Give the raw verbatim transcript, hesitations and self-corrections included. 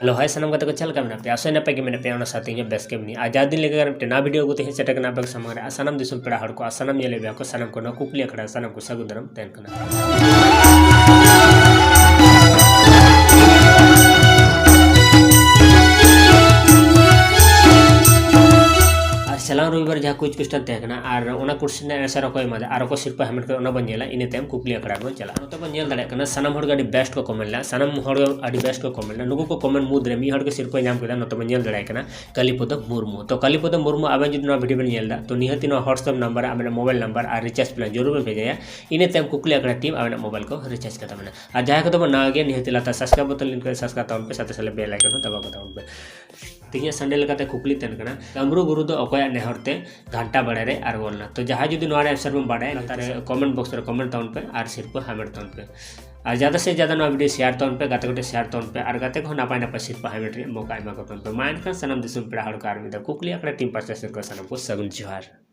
Hello, hi ᱥᱟᱱᱟᱢ ᱜᱟᱛᱮ ᱠᱚ, ᱪᱮᱫ ᱞᱮᱠᱟ ᱢᱮᱱᱟᱜ ᱯᱮᱭᱟ? ᱟᱥᱟᱭ ᱱᱟᱯᱟᱭ ᱜᱮ ᱢᱮᱱᱟᱜ ᱯᱮᱭᱟ, ᱚᱱᱟ ᱥᱟᱶᱛᱮ ᱤᱧ ᱦᱚᱸ ᱵᱮᱥ ᱜᱮ ᱢᱮᱱᱟᱧᱟ᱾ ᱟᱨ ᱡᱟᱣ ᱫᱤᱱ ᱞᱮᱠᱟ ᱜᱮ ᱢᱤᱫᱴᱮᱱ ᱱᱟᱣᱟ video ᱟᱹᱜᱩ ᱛᱮ ᱦᱮᱡ ᱥᱮᱴᱮᱨ ᱠᱟᱱᱟ ᱟᱯᱮ ᱠᱚ ᱥᱟᱢᱟᱝ ᱨᱮ᱾ ᱟᱨ ᱥᱟᱱᱟᱢ ᱫᱤᱥᱚᱢ ᱯᱮᱲᱟ ᱦᱚᱲ ᱠᱚ, ᱟᱨ ᱥᱟᱱᱟᱢ ᱧᱮᱞᱮᱫ ᱢᱮᱭᱟ ᱠᱚ, ᱥᱟᱱᱟᱢ ᱠᱚ ᱱᱚᱣᱟ ᱠᱩᱠᱞᱤ ᱟᱠᱷᱲᱟ ᱨᱮ ᱥᱟᱱᱟᱢ ᱠᱚ ᱥᱟᱹᱜᱩᱱ ᱫᱟᱨᱟᱢ ᱛᱟᱦᱮᱱ ᱠᱟᱱᱟ᱾ ᱟᱨ ᱪᱟᱞᱟᱣ ᱨᱚᱵᱤᱵᱟᱨ ᱡᱟᱦᱟᱸ quiz question ᱛᱟᱦᱮᱸ ᱠᱟᱱᱟ, ᱟᱨ ᱚᱱᱟ question ᱨᱮᱱᱟᱜ answer ᱚᱠᱚᱭ ᱮᱢᱟᱫᱟ, ᱟᱨ ᱚᱠᱚᱭ ᱥᱤᱨᱯᱟᱹ ᱦᱟᱢᱮᱴ ᱠᱮᱫᱟ, ᱚᱱᱟ ᱵᱚᱱ ᱧᱮᱞᱟ᱾ ᱤᱱᱟᱹ ᱛᱟᱭᱚᱢ ᱠᱩᱠᱞᱤ ᱟᱠᱷᱲᱟ ᱨᱮᱵᱚᱱ ᱪᱟᱞᱟᱜᱼᱟ᱾ ᱱᱚᱛᱮ ᱵᱚᱱ ᱧᱮᱞ ᱫᱟᱲᱮᱭᱟᱜ ᱠᱟᱱᱟ, ᱥᱟᱱᱟᱢ ᱦᱚᱲ ᱜᱮ ᱟᱹᱰᱤ best ᱠᱚ comment ᱞᱮᱫᱟ, ᱥᱟᱱᱟᱢ ᱦᱚᱲ ᱜᱮ ᱟᱹᱰᱤ best ᱠᱚ comment ᱞᱮᱫᱟ᱾ ᱱᱩᱠᱩ ᱠᱚ comment ᱢᱩᱫᱽᱨᱮ ᱢᱤᱫ ᱦᱚᱲ ᱜᱮ ᱥᱤᱨᱯᱟᱹᱭ ᱧᱟᱢ ᱠᱮᱫᱟ, ᱱᱚᱛᱮ ᱵᱚᱱ ᱧᱮᱞ ᱫᱟᱲᱮᱭᱟᱭ ᱠᱟᱱᱟ ᱠᱟᱞᱤᱯᱚᱫᱚ ᱢᱩᱨᱢᱩ᱾ ᱛᱚ ᱠᱟᱞᱤᱯᱚᱫᱚ ᱢᱩᱨᱢᱩ, ᱟᱵᱮᱱ ᱡᱩᱫᱤ ᱱᱚᱣᱟ video ᱵᱮᱱ ᱧᱮᱞ ᱮᱫᱟ, ᱛᱚ ᱱᱤᱦᱟᱹᱛ ᱱᱚᱣᱟ WhatsApp number ᱨᱮ ᱟᱵᱮᱱᱟᱜ mobile number ᱟᱨ recharge plan ᱡᱚᱨᱩᱨ ᱵᱮᱱ ᱵᱷᱮᱡᱟᱭᱟ᱾ ᱤᱱᱟᱹ ᱛᱟᱭᱚᱢ ᱠᱩᱠᱞᱤ ᱟᱠᱷᱲᱟ team ᱟᱵᱮᱱᱟᱜ mobile ᱠᱚ recharge ᱠᱟᱛᱟ ᱵᱮᱱᱟ᱾ ᱟᱨ ᱡᱟᱦᱟᱸᱭ ᱠᱚᱫᱚ ᱵᱚᱱ ᱱᱟᱣᱟ ᱜᱮᱭᱟ, ᱱᱤᱦᱟᱹᱛ ᱞᱟᱛᱟᱨ subscribe button ᱞᱤᱧ ᱠᱚᱨᱮ subscribe ᱛᱟᱵᱚᱱ ᱯᱮ, ᱥᱟᱛᱮ ᱥᱟᱞᱮ bell icon ᱦᱚᱸ ᱫᱟᱵᱟᱣ ᱠᱟᱛᱟ ᱵᱚᱱ ᱯᱮ᱾ ᱛᱮᱦᱮᱧᱟᱜ Sunday ᱞᱮᱠᱟᱛᱮ ᱠᱩᱠᱞᱤ ᱛᱟᱦᱮᱱ ᱠᱟᱱᱟ, ᱠᱟᱢᱨᱩ ᱜᱩᱨᱩ ᱫᱚ ᱚᱠᱚᱭᱟᱜ ᱱᱮᱦᱚᱨ ᱛᱮ ᱜᱷᱟᱱᱴᱟ ᱵᱟᱲᱮ ᱨᱮ ᱟᱬᱜᱚ ᱞᱮᱱᱟ? ᱛᱚ ᱡᱟᱦᱟᱸᱭ ᱡᱩᱫᱤ ᱱᱚᱣᱟ ᱨᱮ answer ᱵᱚᱱ ᱵᱟᱰᱟᱭᱟ, ᱞᱟᱛᱟᱨ ᱨᱮ comment box ᱨᱮ comment ᱛᱟᱵᱚᱱ ᱯᱮ ᱟᱨ ᱥᱤᱨᱯᱟᱹ ᱦᱟᱢᱮᱴ ᱛᱟᱵᱚᱱ ᱯᱮ᱾ ᱟᱨ ᱡᱟᱫᱟ ᱥᱮ ᱡᱟᱫᱟ ᱱᱚᱣᱟ video share ᱛᱟᱵᱚᱱ ᱯᱮ, ᱜᱟᱛᱮ ᱠᱚᱴᱷᱮᱱ share ᱛᱟᱵᱚᱱ ᱯᱮ, ᱟᱨ ᱜᱟᱛᱮ ᱠᱚᱦᱚᱸ ᱱᱟᱯᱟᱭ ᱱᱟᱯᱟᱭ ᱥᱤᱨᱯᱟᱹ ᱦᱟᱢᱮᱴ ᱨᱮᱭᱟᱜ ᱢᱚᱠᱟ ᱮᱢᱟ ᱠᱚ ᱛᱟᱵᱚᱱ ᱯᱮ᱾ ᱢᱟ ᱮᱱᱠᱷᱟᱱ ᱥᱟᱱᱟᱢ ᱫᱤᱥᱚᱢ ᱯᱮᱲᱟ ᱦᱚᱲ ᱠᱚ ᱟᱨ ᱢᱤᱫ ᱫᱷᱟᱣ ᱠᱩᱠᱞᱤ ᱟᱠᱷᱲᱟ team ᱯᱟᱥᱴᱟ ᱥᱮᱫ ᱠᱷᱚᱱ ᱥᱟᱱᱟᱢ ᱠᱚ ᱥᱟᱹᱜᱩᱱ ᱡᱚᱦᱟᱨ᱾